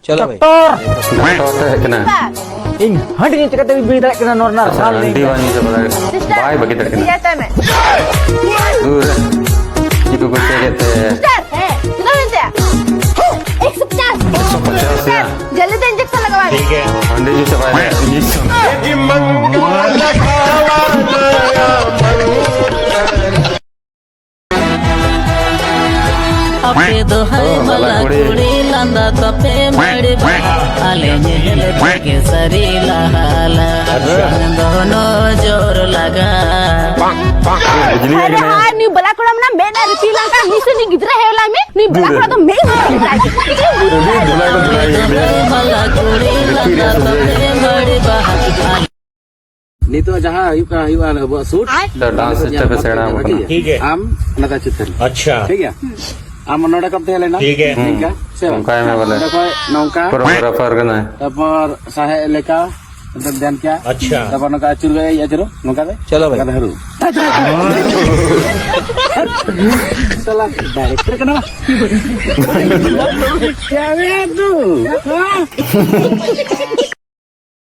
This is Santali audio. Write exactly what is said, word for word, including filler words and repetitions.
ᱪᱚᱞᱚ ᱵᱷᱟᱭ᱾ ᱰᱚᱠᱴᱚᱨ᱾ ᱰᱚᱠᱴᱚᱨ ᱴᱷᱮᱱ ᱦᱮᱡ ᱠᱟᱱᱟ᱾ ᱤᱧ ᱦᱟᱺᱰᱤ ᱧᱩ ᱪᱤᱠᱟᱹᱛᱮ ᱵᱤᱲᱤ ᱫᱟᱲᱮᱭᱟᱜ ᱠᱟᱱᱟ ᱱᱚᱣᱟ ᱨᱮᱱᱟᱜ ᱨᱟᱱ ᱞᱟᱹᱭ ᱦᱟᱺᱰᱤ ᱢᱮ᱾ ᱵᱟᱝ ᱧᱩ ᱪᱟᱵᱟ ᱫᱟᱲᱮᱭᱟᱜ ᱠᱟᱱᱟ᱾ ᱵᱟᱭ ᱵᱟᱹᱜᱤ ᱫᱟᱲᱮᱭᱟᱜ ᱠᱟᱱᱟ᱾ ᱤᱭᱟᱹ ᱛᱟᱭ ᱢᱮ᱾ ᱫᱩᱨ ᱨᱮ᱾ ᱪᱮᱫ ᱠᱚ ᱠᱚ ᱪᱮᱫ ᱮᱫ ᱛᱮ? ᱥᱤᱥᱴᱟᱨ, ᱦᱮᱸ, ᱛᱤᱱᱟᱹᱜ ᱦᱩᱭᱮᱱ ᱛᱟᱭᱟ? ᱮᱠᱥᱚ ᱯᱚᱪᱟᱥ᱾ ᱮᱠᱥᱚ ᱯᱚᱪᱟᱥ ᱭᱟ᱾ ᱡᱚᱞᱫᱤ ᱫᱚ ᱤᱧᱡᱮᱠᱥᱚᱱ ᱞᱟᱜᱟᱣᱟᱭ ᱢᱮ᱾ ᱴᱷᱤᱠ ᱦᱮ᱾ ᱦᱟᱺᱰᱤ ᱧᱩ ᱪᱟᱵᱟᱭ ᱢᱮ᱾ ᱤᱧᱡᱮᱠᱥᱚᱱ᱾ ᱟᱯᱮ ᱫᱚ ᱦᱟᱭ ᱚ, ᱵᱟᱞᱟ ᱵᱟᱞᱟ ᱠᱩᱲᱤ᱾ ᱠᱩᱲᱤ, ᱞᱟᱸᱫᱟ ᱛᱟᱯᱮ ᱢᱟᱹᱲᱤ ᱵᱟᱦᱟ, ᱟᱞᱮ ᱧᱮᱞ ᱛᱮᱜᱮ ᱥᱟᱹᱨᱤ ᱞᱟᱦᱟ ᱞᱟᱦᱟ᱾ ᱟᱪᱪᱷᱟ᱾ ᱵᱟᱝ ᱫᱚ ᱱᱚᱡᱚᱨ ᱞᱟᱜᱟ᱾ ᱵᱤᱡᱽᱞᱤ ᱟᱨᱮ ᱠᱟᱱᱟ᱾ ᱦᱟᱭ, ᱱᱩᱭ ᱵᱟᱞᱟ ᱠᱚᱲᱟ ᱢᱮᱱᱟ ᱢᱮᱫ ᱨᱮ ᱨᱤᱛᱤ ᱞᱟᱝᱠᱟ, ᱱᱩᱭ ᱥᱮ ᱱᱩᱭ ᱜᱤᱫᱽᱨᱟᱹ ᱦᱮᱡ ᱞᱟᱭ ᱢᱮ, ᱱᱩᱭ ᱵᱟᱞᱟ ᱫᱩᱨᱮ᱾ ᱠᱚᱲᱟ ᱫᱚ ᱢᱮᱫ ᱨᱮ ᱨᱤᱛᱤ ᱞᱟᱝᱠᱟ᱾ ᱟᱯᱮ ᱫᱚ ᱦᱟᱭ ᱵᱟᱞᱟ ᱠᱩᱲᱤ, ᱞᱟᱸᱫᱟ ᱛᱟᱯᱮ ᱢᱟᱹᱲᱤ ᱵᱟᱦᱟ᱾ ᱱᱤᱛᱚᱜ ᱡᱟᱦᱟᱸ ᱦᱩᱭᱩᱜ ᱠᱟᱱᱟ, ᱦᱩᱭᱩᱜᱼᱟ ᱟᱵᱚᱣᱟᱜ ᱥᱩᱴ᱾ ᱰᱟᱱᱥ ᱥᱤᱥᱴᱮᱢ ᱯᱮ ᱥᱮᱬᱟ ᱟᱵᱚᱱᱟ᱾ ᱴᱷᱤᱠ ᱜᱮᱭᱟ᱾ ᱟᱢ ᱱᱚᱝᱠᱟ ᱪᱤᱛᱟᱹᱨ᱾ ᱟᱪᱪᱷᱟ᱾ ᱴᱷᱤᱠ ᱜᱮᱭᱟ᱾ ᱟᱢ ᱱᱚᱰᱮ ᱠᱚᱢ ᱛᱟᱦᱮᱸ ᱞᱮᱱᱟ᱾ ᱴᱷᱤᱠ ᱜᱮᱭᱟ᱾ ᱱᱤᱝᱠᱟ᱾ ᱥᱮ ᱵᱟᱝ? ᱱᱚᱝᱠᱟᱭ ᱢᱮ ᱵᱚᱞᱮ᱾ ᱱᱚᱰᱮ ᱠᱷᱚᱡ ᱱᱚᱝᱠᱟ᱾ ᱯᱷᱳᱴᱳᱜᱨᱟᱯᱷᱟᱨ ᱠᱟᱱᱟᱭ᱾ ᱛᱟᱨᱯᱚᱨ ᱥᱟᱦᱮᱵ ᱞᱮᱠᱟ᱾ ᱮᱠᱫᱚᱢ ᱫᱷᱮᱭᱟᱱ ᱠᱮᱭᱟ᱾ ᱟᱪᱪᱷᱟ᱾ ᱛᱟᱨᱯᱚᱨ ᱱᱚᱝᱠᱟ ᱟᱹᱪᱩᱨ ᱜᱮ ᱟᱹᱪᱩᱨᱚᱜ᱾ ᱱᱚᱝᱠᱟ ᱫᱚ᱾ ᱪᱚᱞᱚ ᱵᱷᱟᱭ᱾ ᱱᱚᱝᱠᱟ ᱫᱚ ᱦᱟᱹᱨᱩ᱾ ᱥᱟᱞᱟ ᱰᱟᱭᱨᱮᱠᱴᱚᱨ ᱠᱟᱱᱟ᱾ ᱠᱮᱢᱮᱨᱟ ᱫᱩ᱾